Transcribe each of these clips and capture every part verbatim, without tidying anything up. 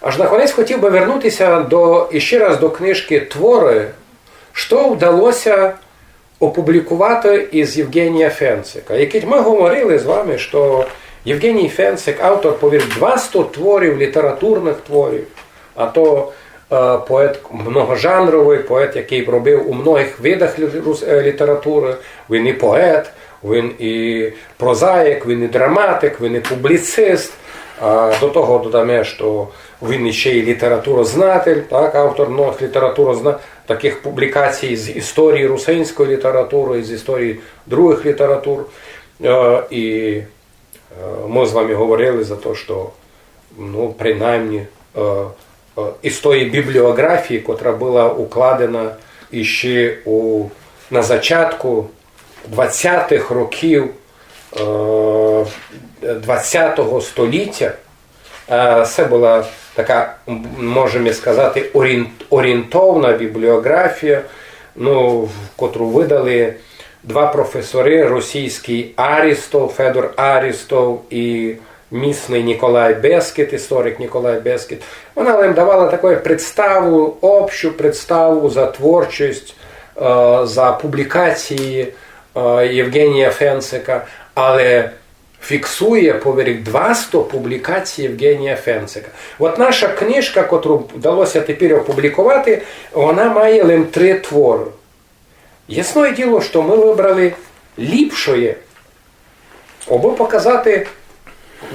Аж наконець хотів бы вернутися до, іщи раз до книжкы «Творы», што вдалося опублікувати із Євгенія Фенцика. Як мы говорили з вами, што Євгеній Фенцик, автор повір двасто творів, літературных творів, а то е, поет многожанровый, поет, якый робив у многых видах лі- рус- е, літературы. Він і поет, він і прозаїк, він і драматик, він і публіцист. А до того додаме, што він іщи і літературознатель, так, автор многых літературозна такых публікацій з історії русинської літературы, з історії другых літератур. Е, і е, мы з вами говорили за то, што, ну, принаймні, е, е, із тої бібліоґрафії, котра была укладена іщи у, на зачатку двадцятых років е, двадцятого століття, е, се была така, м, можеме сказати, орієнт- орієнтовна бібліоґрафія, ну, в- котру выдали два професоры, російськый Арістов, Федор Арістов і місный Ніколай Бескіт, історик Ніколай Бескіт. Она нам давала таку представу, общу представу за творчость, е, за публікації е, Євгенія Фенцика, але фіксує поверх двасто публікацій Євгенія Фенцика. От наша книжка, котру вдалося тепер опублікувати, вона має лим три творы. Ясне діло, што мы выбрали ліпшоє, абы показати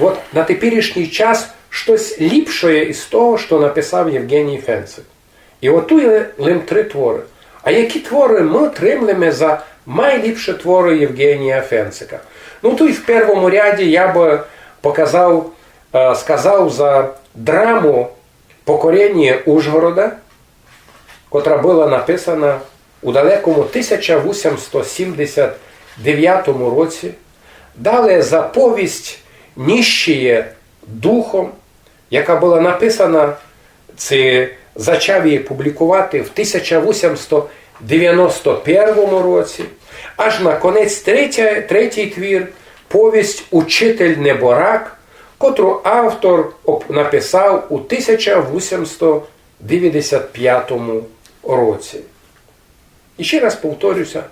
от на теперішній час штось ліпшоє із того, што написав Євгеній Фенцик. І от туй є лим три творы. А які творы мы тримлеме за майліпші творы Євгенія Фенцика? Ну, туй в первому ряді я бы показав, е, сказав за драму «Покорение Ужгорода», котра была написана у далекому тисяча вісімсто сімдесят девятому році. Далі за повість «Нищие духом», яка была написана, ци зачав її публікувати в тисяча вісімсто девяносто первому році, аж наконець третя, третій твір, повість «Учитель неборак», котру автор оп- написав у тисяча вісімсто девяносто пятому році. І ще раз повторюся,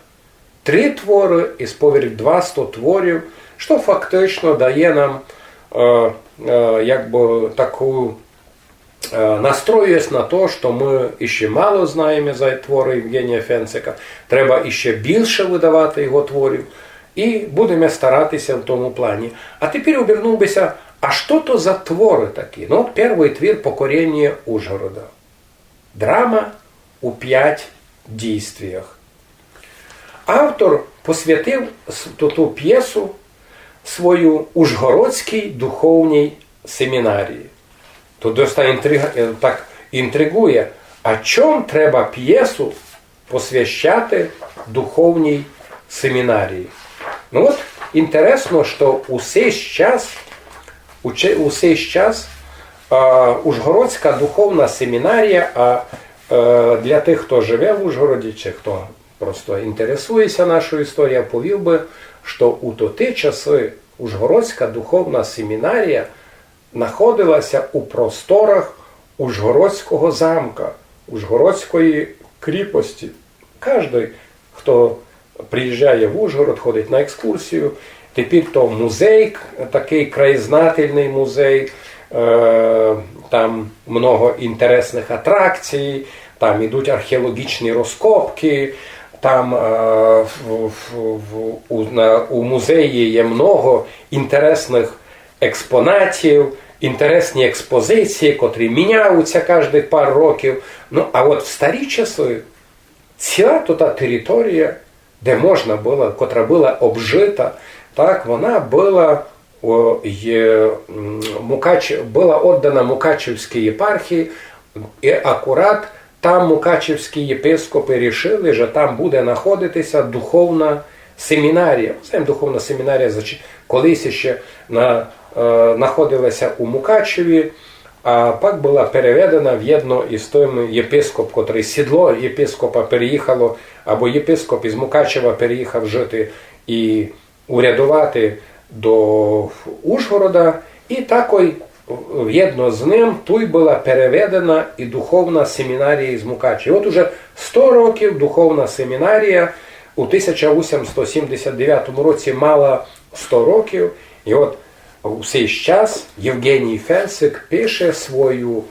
три творы із поверх двасто творів, што фактично дає нам е, е, якбы таку е, настроюсь на то, што мы іщи мало знаєме за творы Євгенія Фенцика, треба іщи більше выдавати його творів, і будеме старатися в тому плані. А тепер обернув бы ся, а што то за творы такі? Ну, от первый твір «Покорение Ужгорода». Драма у пять дійствіях. Автор посвятив с- ту, ту пєсу свою Ужгородській духовній семінарії. То доста інтрига, е, так інтригує. А чом треба пєсу посвящати духовній семінарії? Ну от, інтересно, што у сей час, у че- у сей час а, Ужгородська духовна семінарія, а е, для тых, хто живе в Ужгороді, чи хто просто інтересує ся нашою історією, повів бы, што у тоті часы Ужгородська духовна семінарія находила ся у просторах Ужгородського замка, Ужгородської кріпості. Каждый, хто приїжджає в Ужгород, ходить на екскурсію, тепер то музей, такый краєзнательный музей, е, там много інтересных атракцій, там ідуть археологічні розкопкы, там е, в, в, в, у, на, у музеї є много інтересных експонатів, інтересні експозиції, котрі міняються каждых пар років. Ну, а от в старі часы ціла тота територія, де можна было, котра была обжита, так, вона была, о, є, м, Мукач... была оддана Мукачевській єпархії, і акурат там мукачевські єпископы рішили, што там буде находити ся духовна семінарія. Знаєме, духовна семінарія зач... колись іщи на... е, находила ся у Мукачеві, а пак была переведена вєдно із тым єпископ, котрый сідло єпископа переїхало, або єпископ із Мукачева переїхав жити і урядовати до Ужгорода, і такой Вєдно з ним туй была переведена і духовна семінарія із Мукачева. І от уже сто років духовна семінарія, у тисяча вісімсто сімдесят девятому році мала сто років. І от у сей час Євгеній Фенсик пише свою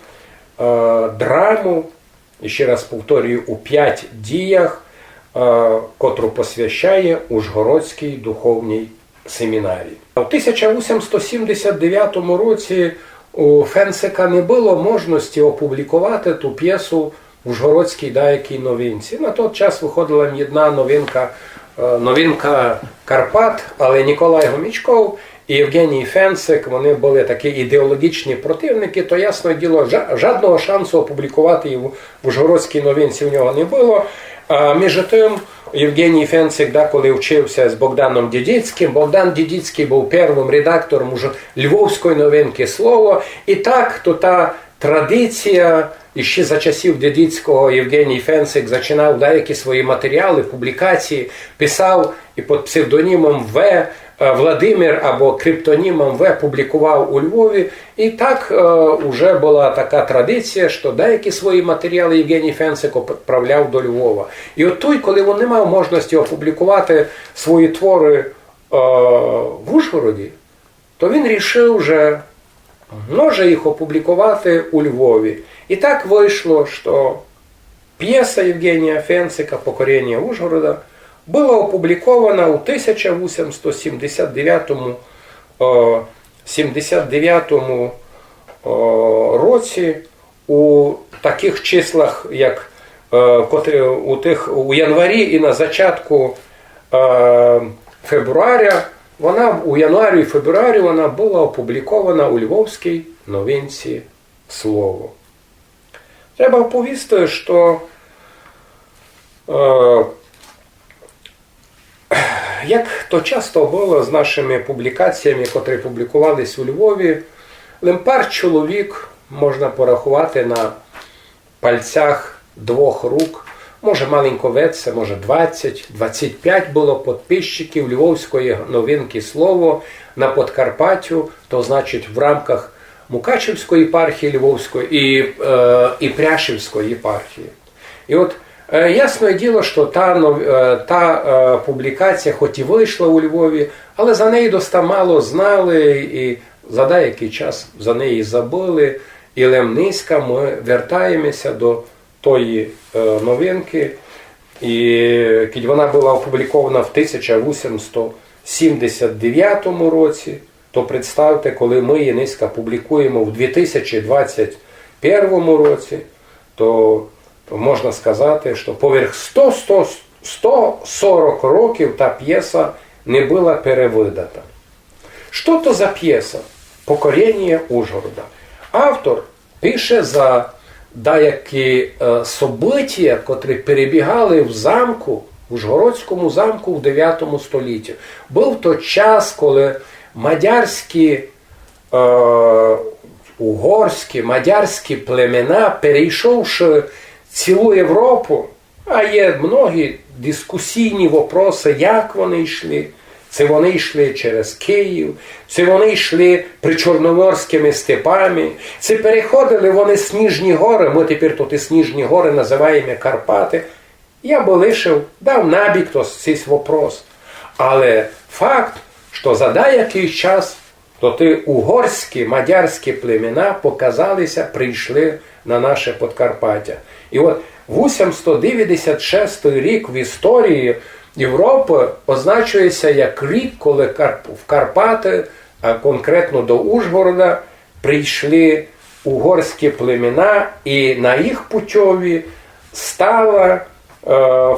е, драму, і ще раз повторюю, у пять діях, е, котру посвящає Ужгородській духовній семінарії. У тисяча вісімсто сімдесят девятому році у Фенсика не было можности опубліковати ту пєсу в Ужгородській даякій новинці. На тот час выходила єдна новинка, е, новинка Карпат, але Ніколай Гомічков і Євгеній Фенсик, вони были такі ідеологічні противники, то, ясне діло, жа-, жадного шансу опубліковати її в, в Ужгородській новинці в нього не было. А між тым, Євгеній Фенсик деколи вчився з Богданом Дідіцьким. Богдан Дідіцький быв первым редактором уже львовської новинки «Слово». І так, то та традиція, і ще за часів Дідіцького Євгеній Фенсик зачинав деякі свої матеріали, публікації, писав і під псевдонімом В, е, Владимир або криптонімом В публіковав у Львові. І так, е, уже была така традиція, што деякі свої матеріали Євгеній Фенсик отправляв до Львова. І от туй, коли він не мав можности опубліковати свої творы, е, в Ужгороді, то він рішив, же може їх опубліковати у Львові. І так вышло, што пєса Євгенія Фенсика «Покорение Ужгорода» была опублікована у тисяча вісімсто сімдесят девятому, е, сімдесят девятому, е, році у таких числах, як, е, котрі у тых, у январі і на зачатку, е, фебруаря. Вона у январі і фебруарі вона была опублікована у львовській новинці «Слово». Треба повісти, што, е, як то часто было з нашыми публікаціями, котрі публіковались у Львові, лем пар чоловік можна пораховати на пальцях двох рук, може, маленько веце, може, двадцять, двадцять пять было підписчиків львовської новинки «Слово» на Подкарпатю, то значить в рамках Мукачевської єпархії Львовської і, е, і Пряшівської єпархії. І от, е, ясне діло, што та нов-, е, та, е, публікація, хоть і вышла у Львові, але за неї доста мало знали, і за деякый час за неї забыли. І лем нынька мы вертаємося до тої, е, новинки. І кідь вона была опублікована в тисяча вісімсто сімдесят девятому році, то представте, коли мы її нынька публікуєме в дві тисячі двадцять первому році, то, то можна сказати, што поверх сто, сто, сто сорок років та пєса не была перевыдата. Што то за пєса «Покорение Ужгорода»? Автор пише за даякі, е, события, котрі перебігали в замку, в Ужгородському замку в девятому столітті. Быв то час, коли мадярські, е, угорські, мадярські племена, перейшовши цілу Європу, а є многі дискусійні вопросы, як вони йшли, ци вони йшли через Київ, ци вони йшли причорноморськыми степами, ци переходили вони Сніжні горы, мы тепер тоті Сніжні горы называєме Карпаты. Я бы лишив, дав набік то сись вопрос. Але факт, што за даякый час тоті угорські, мадярські племена показалися, прийшли на наше Подкарпатя. І от вісімсто девятдесят шестый рік в історії Європы означується як рік, коли Карп-, в Карпаты, а конкретно до Ужгорода, прийшли угорські племена, і на їх путьові стала, е,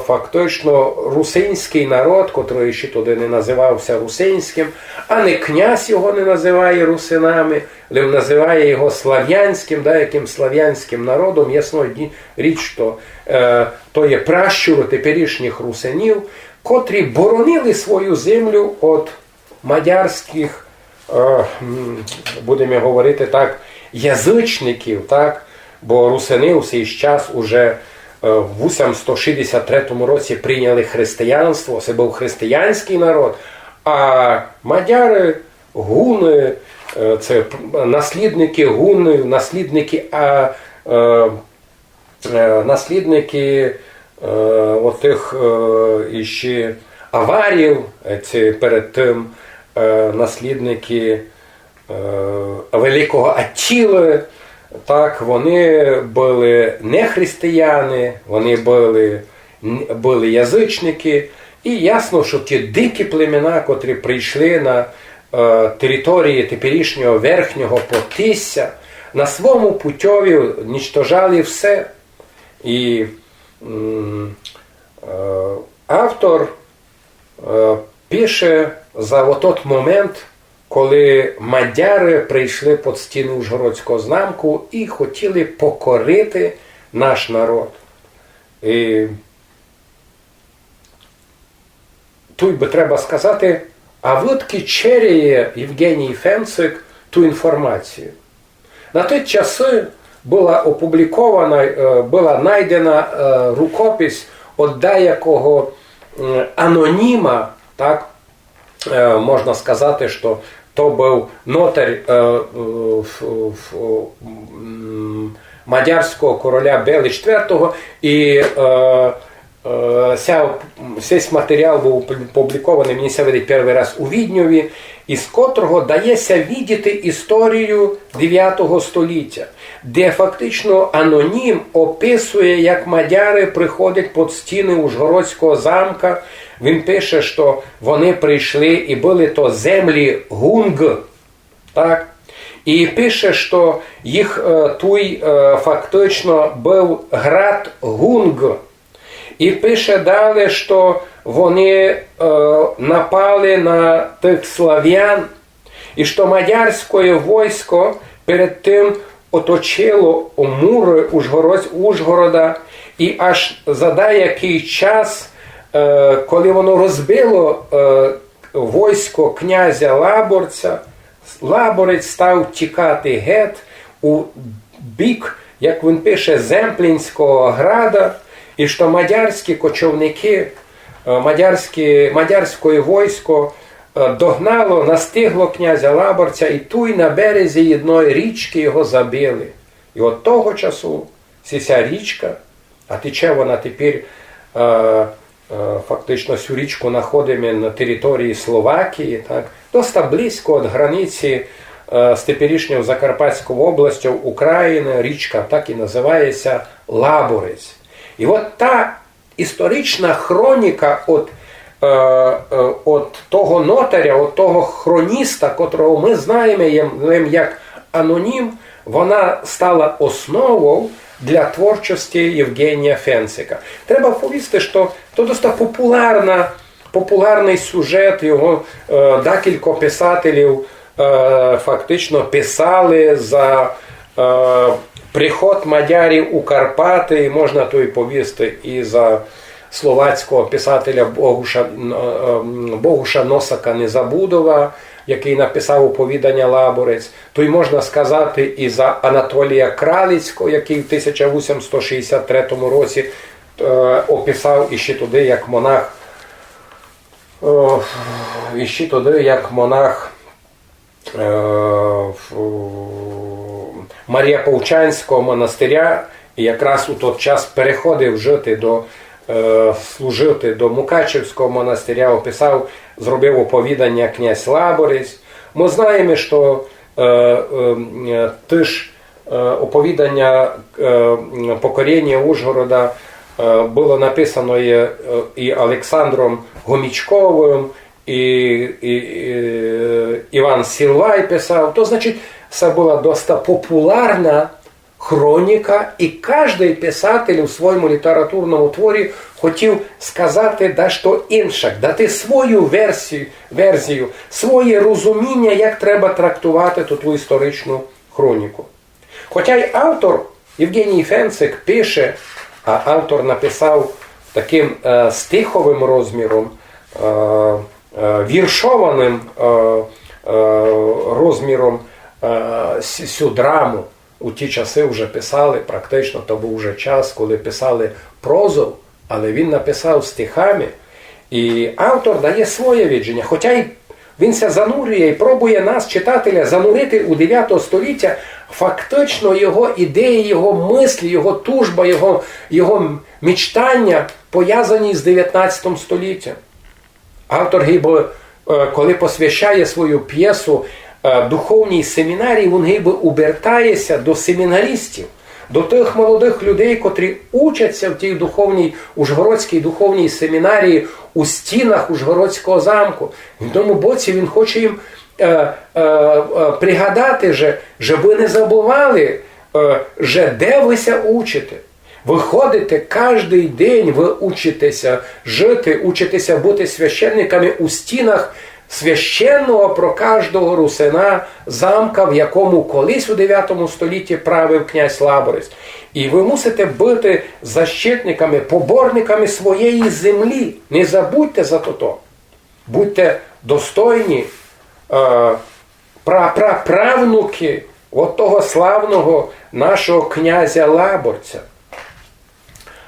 фактично русинськый народ, котрый ще тоді не назывався русинськым, а не князь його не называє русинами, лем называє його славянськым, даякым славянськым народом. Ясно ді-, річ, што, е, то є пращуры теперішніх русинів, котрі боронили свою землю од мадярськых, е, м, будеме говорити так, язычників, так? Бо русины у сей час уже, е, в вісімсто шістдесят третьому році прийняли християнство, се быв християнськый народ, а мадяры, гуны, е, це п-, наслідники гуннів, наслідники, а, е, е, наслідники, е, отих, е, іщи аварів, е, ці перед тим, е, наслідники, е, великого Аттілы, так, вони были не християни, вони были, н-, были язычники. І ясно, што ті дикі племена, котрі прийшли на, е, території теперішнього Верхнього Потисся, на своєму путьові ничтожали все. І, м, е, автор, е, пише за отот момент, коли мадяры прийшли під стіны Ужгородського замку і хотіли покорити наш народ. І туй бы треба сказати, а выдкы черяє Євгеній Фенцик ту інформацію. На ті часы была опублікована, е, была найдена, е, рукопись од даякого, м, аноніма, так, е, можна сказати, што то быв нотарь, е, в, в, м, мадярського короля Белы Четвертого, і, е, е, ся, сесь матеріал быв опублікованый, мені ся видить, першый раз у Відньові, із котрого дає ся видіти історію девятого століття, де фактично анонім описує, як мадяры приходять під стіны Ужгородського замка. Він пише, што вони прийшли і были то землі гунґ, так? І пише, што їх, е, туй, е, фактично быв град гунґ. І пише далі, што вони, е, напали на тых славян, і што мадярське войско перед тым оточило муры Ужгород-, Ужгорода, і аж за даякый час, е, коли воно розбило, е, войско князя Лаборця, Лаборець став тікати гет у бік, як він пише, Земплінського града, і што мадярські кочовники, е, мадярські, мадярське войско, е, догнало, настигло князя Лаборця, і туй на березі єдної річкы його забили. І од того часу сися річка, а тече вона тепер, е, е, фактично сю річку находиме на території Словакії, так, доста близько од границі, е, з теперішньою Закарпатською областю Україны, річка так і називається Лаборець. І от та історична хроніка од, е, е, од того нотаря, од того хроніста, котрого мы знаєме єм-, єм як анонім, вона стала основою для творчости Євгенія Фенцика. Треба повісти, што то доста популярна, популярный сюжет, його, е, декілько писателів, е, фактично писали за, е, приход мадярів у Карпаты, і можна туй повісти і за словацького писателя Богуша, е, е, Богуша Носака Незабудова, якый написав оповіданя Лаборець. Туй можна сказати і за Анатолія Кралицького, якый в тисяча вісімсот шістдесят третьому році, е, описав іщи туды як монах, е, іщи туды як монах, е, в-, Маріяповчанського монастиря, і якраз у тот час переходив жити до, е, служити до Мукачевського монастиря, описав, зробив оповіданя князь Лаборець. Мы знаєме, што, е, е, е, тыж, е, оповіданя, е, покорення Ужгорода, е, было написано і, е, і Олександром Гомічковым, і, і, і Іван Сілвай писав. То, значить, се была доста популярна хроніка, і каждый писатель у своєму літературному творі хотів сказати дашто інше, дати свою версію, верзію, своє розуміня, як треба трактовати ту, ту історичну хроніку. Хоча й автор Євгеній Фенцик пише, а автор написав такым, е, стиховым розміром, е, е, віршованым, е, е, розміром, е, с-, сю драму. У ті часы вже писали, практично то быв уже час, коли писали прозу, але він написав стихами. І автор дає своє видженя, хоча й Він ся занурює і пробує нас, читателя, занурити у девятого століття. Фактично його ідеї, його мислі, його тужба, його, його мечтання пов'язані з девятнадцятым століттям. Автор гибы, е, коли посвящає свою пєсу, е, духовній семінарії, він гибы обертає ся до семінаристів, до тых молодых людей, котрі учать ся в тій духовній, Ужгородській духовній семінарії у стінах Ужгородського замку. В тому боці він хоче їм, е, е, е, пригадати, же, же вы не забывали, е, же де вы ся учите. Вы ходите каждый день, вы учите ся жити, учите ся быти священниками у стінах священного про каждого русина замка, в якому колись у девятому столітті правив князь Лаборець. І вы мусите быти защитниками, поборниками своєї землі. Не забудьте за тото. Будьте достойні, е, пра-, пра-, правнуки от того славного нашого князя Лаборця.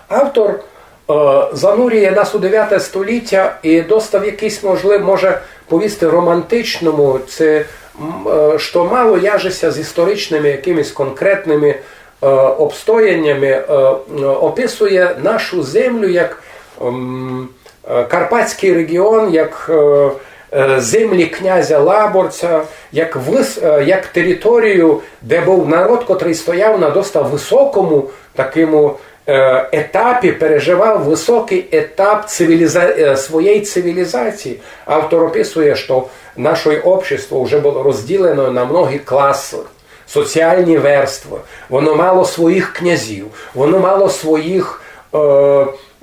Автор, е, занурює нас у девяте століття і доста в якийсь, можливо, може повісти романтичному, це, м, е, што мало вяже ся з історичными якимись конкретными, е, обстояннями, е, е, описує нашу землю як, м, е, Карпатськый регіон, як, е, е, землі князя Лаборця, як выс-, е, як територію, де быв народ, котрый стояв на доста высокому такому, е, етапі, переживав высокый етап цивіліза-, е, своєї цивілізації. Автор описує, што наше общество вже было розділено на многі класы, соціальні верствы. Воно мало своїх князів, воно мало своїх, е,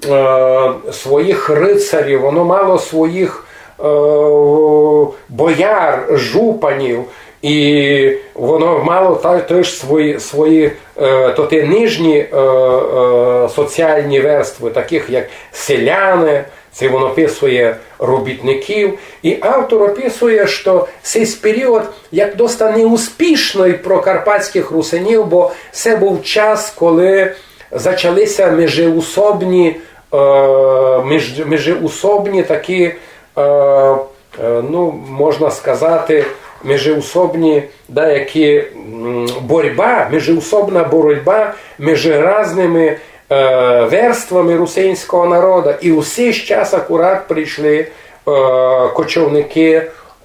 е, своїх рицарів, воно мало своїх, е, бояр, жупанів, і воно мало та-, теж свої, свої, е, то те нижні, е, е, соціальні верствы, таких як селяни, це він описує робітників. І автор описує, што сей період як доста неуспішный про карпатськых русинів, бо се быв час, коли зачали ся межеусобні, е, меж-, межеусобні такі, е, е, ну, можна сказати, межеусобні деякі, м, борьба, межеусобна боротьба межи разными, е, верствами русинського народа. І у сей час акурат прийшли, е, кочовники,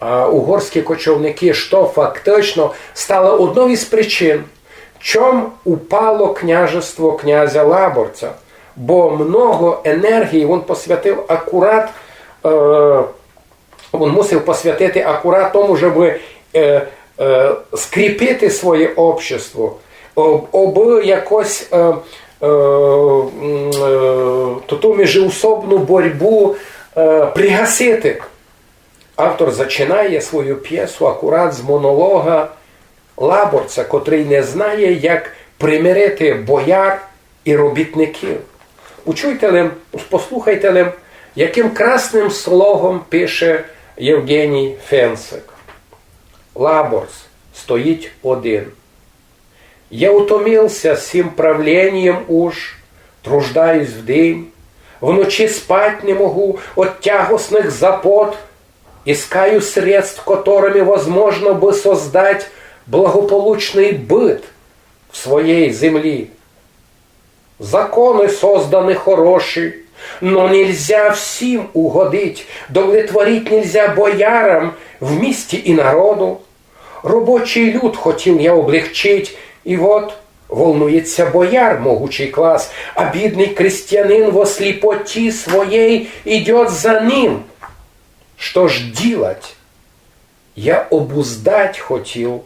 е, угорські кочовники, што фактично стало одною із причин, чом упало княжество князя Лаборця. Бо много енергії він посвятив акурат, е, він мусив посвятити акурат тому, щоб, е, е, скріпити своє общество, об-, обы якось, е, е, м, е, ту, ту межеусобну борьбу, е, пригасити. Автор зачинає свою пєсу акурат з монолога Лаборця, котрый не знає, як примирити бояр і робітників. Учуйте лем, послухайте лем, яким красным слогом пише Євгеній Фенсик. Лаборц стоїть один. Я утомился сим правлением уж, труждаюсь в день, в ночи спать не могу от тягостных забот, искаю средств, которыми возможно бы создать благополучный быт в своей земли. Законы созданы хороши, но нельзя всем угодить, удовлетворить нельзя боярам в місті и народу. Робочий люд хотел я облегчить, и вот волнуется бояр могучий класс, а бедный крестьянин во слепоте своей идёт за ним. Что ж делать? Я обуздать хотел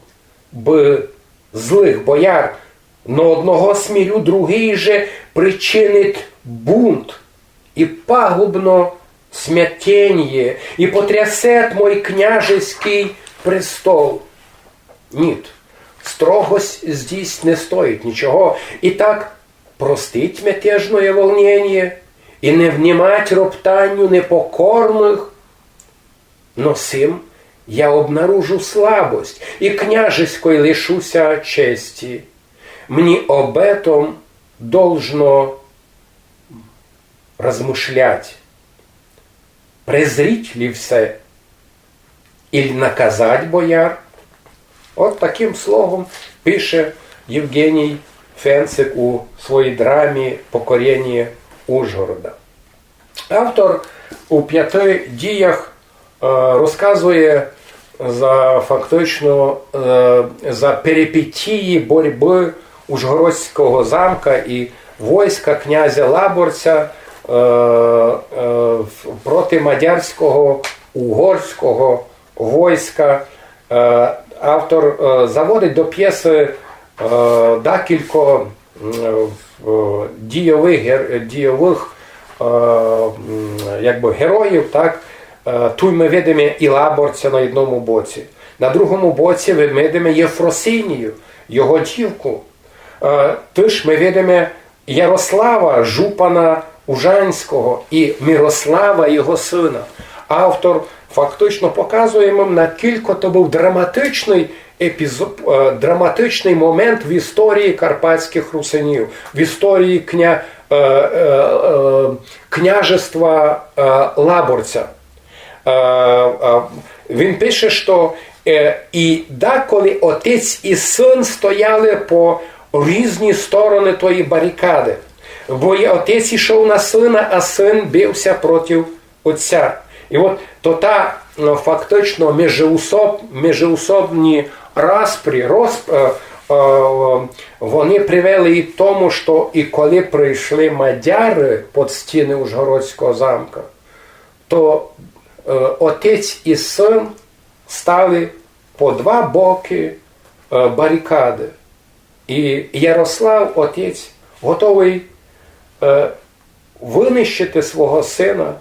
бы злых бояр, но одного смирю, другий же причинит бунт и пагубно смятение, и потрясет мой княжеский престол. Нет, строгость здесь не стоит ничего. Итак, простить мятежное волнение и не внимать роптанию непокорных, но сим я обнаружу слабость и княжеской лишуся чести. Мне об этом должно размышлять. Презрить ли всё? или наказать бояр. От таким слогом пише Євгеній Фенцик у своїй драмі «Покорение Ужгорода». Автор у пяти діях е, розказує за фактично е, за перипетії боротьби Ужгородського замка і войска князя Лаборця е, е, в- проти мадярського, угорського войска. Е, Автор е, заводить до п'єси е, декілько м, е, дійових, гер- дійових е, м, якби героїв, так? Е, Туй ми видиме і Лаборця на одному боці. На другому боці ми видиме Єфросинію, його дівку. Е, Тыж ми видиме Ярослава, жупана Ужанського, і Мирослава, його сина. Автор фактично показує нам, наскільки то був драматичний епізод, е, драматичний момент в історії карпатських русинів, в історії кня, е, е, е, княжества е, Лаборця. Е, е, Він пише, що е, і деколи отець і син стояли по різні сторони тої барикади. Бо і отець ішов на сина, а син бився проти отця. І от то та ну, фактично межеусоб, межеусобні распрі, розп, е, е, вони привели і тому, що і коли прийшли мадяри під стіни Ужгородського замка, то е, отець і син стали по два боки е, барикади. І Ярослав, отець, готовий е, винищити свого сина,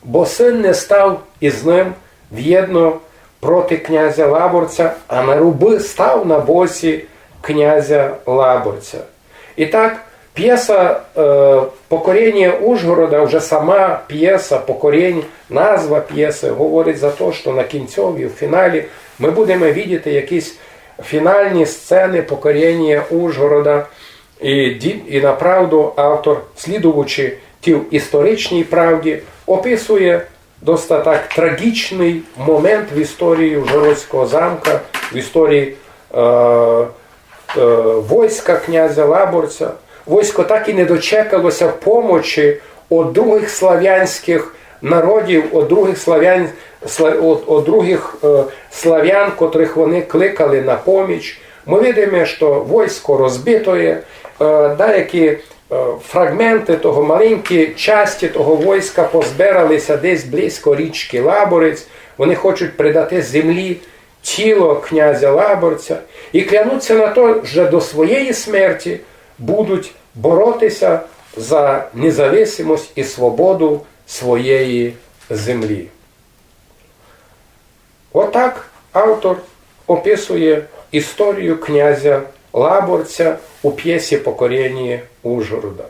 бо син не став із ним вєдно проти князя Лаборця, а на руби став на боці князя Лаборця. І так, п'єса е, «Покорение Ужгорода», вже сама п'єса, покорень, назва п'єси говорить за те, що на кінцьові, в фіналі, ми будемо видіти якісь фінальні сцени покорення Ужгорода. І, ді- і направду автор, слідуючи тій історичній правді, описує доста так трагічний момент в історії Ужгородського замка, в історії е, е, войска князя Лаборця. Войско так і не дочекалося помочі од других славянських народів, од других славян, сла- од, од других е, славян, котрих вони кликали на поміч. Ми видиме, що войско розбитоє, е, деякі е, фрагменти того, маленькі часті того войска позбиралися десь близько річки Лаборець. Вони хочуть придати землі тіло князя Лаборця і клянуться на то, що до своєї смерті будуть боротися за независимость і свободу своєї землі. Отак автор описує історію князя Лаборця у пєсі «Покорение Ужгорода».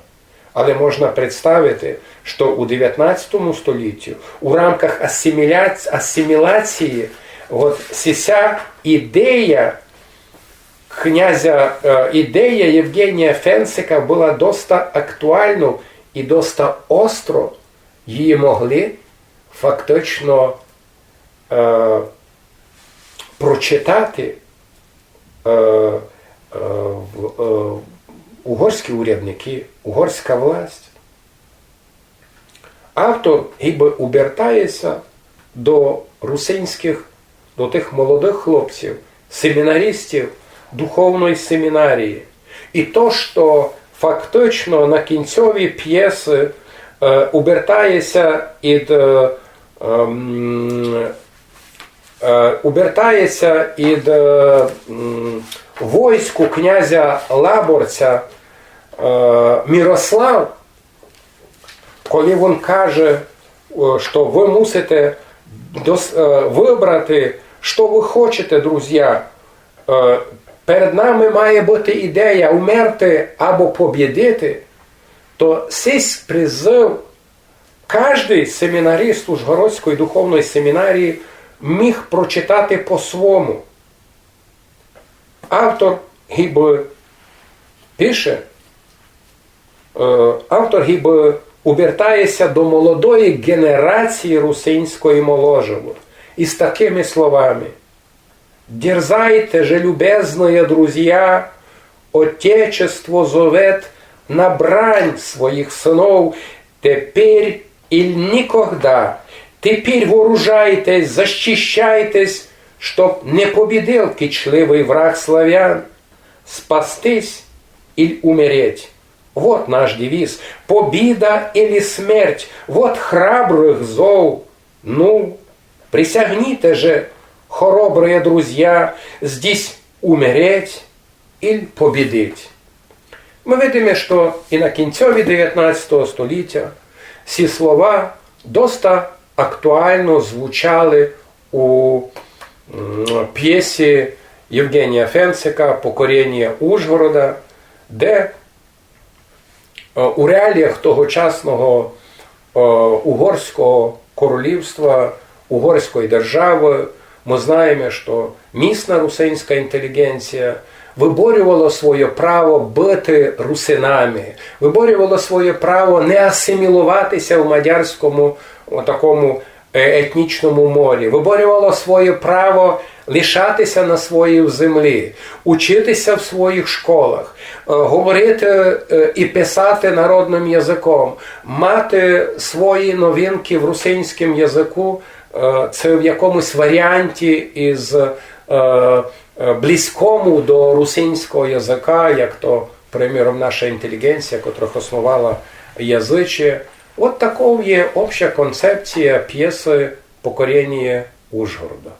Але можна представити, що у девятнадцятому столітті у рамках асиміляц- асиміляції от сися ідея князя, е, ідея Євгенія Фенцика була доста актуальною і доста остро її могли фактично е, прочитати е, е, в- е, угорські урядники, угорська власть. Автор гибы обертає ся до русинських, до тих молодих хлопців, семінаристів духовної семінарії. І то, що фактично на кінцьові пєсы е, обертає ся ід е, ем, е, обертає ся ід е, м, войску князя Лаборця е, Мирослав, коли він каже, е, що ви мусите дос- е, вибрати, що ви хочете, друзі, е, перед нами має бути ідея умерти або побідити, то сись призыв каждый семінарист Ужгородської духовної семінарії міг прочитати по-свому. Автор гибы пише, е, автор гибы обертає ся до молодої генерації русинської молодежи. и с такыми словами: «Дерзайте же, любезные друзья, Отечество зовет на брань своих сынов, теперь иль никогда. Теперь вооружайтесь, защищайтесь, чтоб не победил кичливый враг славян. Спастись иль умереть. Вот наш девиз. Победа или смерть. Вот храбрых зов. Ну, присягните же, хоробрые друзья, здесь умереть иль победить». Мы видиме, што и на кінцьови девятнадцятого століття сі слова доста актуално звучали у, м, пєсі Євгенія Фенцика «Покорение Ужгорода», де, е, у реаліях тогочасного, е, угорського королівства, угорської державы, мы знаєме, што місна русинська інтеліґенція выборювала своє право быти русинами, выборювала своє право не асиміловати ся в мадярському, о, такому, е, етнічному морі, выборювала своє право лишати ся на своїй землі, учити ся в своїх школах, е, говорити, е, и писати народным языком, мати свої новинкы в русинському языку, е, ци в якомусь варіанті из, е, е, близькому до русинського языка, як то, приміром, наша інтеліґенція, котра хосновала язычіє. От таков є обща концепція пєсы «Покорение Ужгорода».